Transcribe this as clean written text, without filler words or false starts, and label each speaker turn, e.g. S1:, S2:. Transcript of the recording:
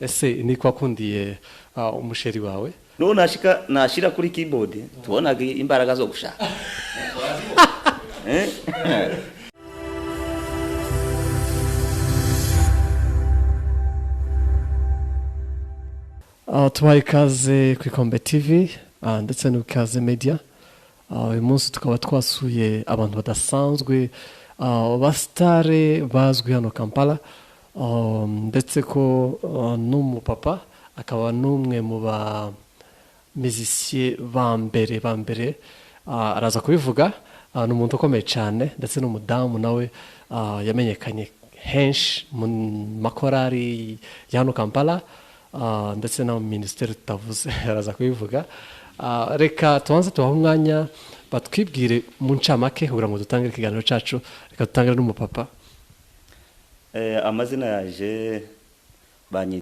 S1: Ese ni ko wakundiye umusheri wawe?
S2: N'ubu nashika nashira kuri keyboard tubonaga imbaraga zo gushaka. Eh?
S1: Tubaha ikaze ku Ikombe TV ndetse no Ikaze Media. Uyu munsi tukaba twasuye abantu badasanzwe, abasitare bazwi hano Kampala, ndetse ko n'umupapa akaba n'umwe mu ba mizisiye ba mbere ba mbere, araza kubivuga. Ni umuntu ukomeye cyane, ndetse n'umudamu nawe yamenyekanye henshi mu makorari ya hano Kampala, ndetse no mu minisiteri tutavuze, araza kubivuga. Reka tubanze tubahe umwanya batwibwire mu ncamake kugira ngo dutangire ikiganiro cyacu. Reka dutangire n'umupapa.
S2: Amazina yaje banyita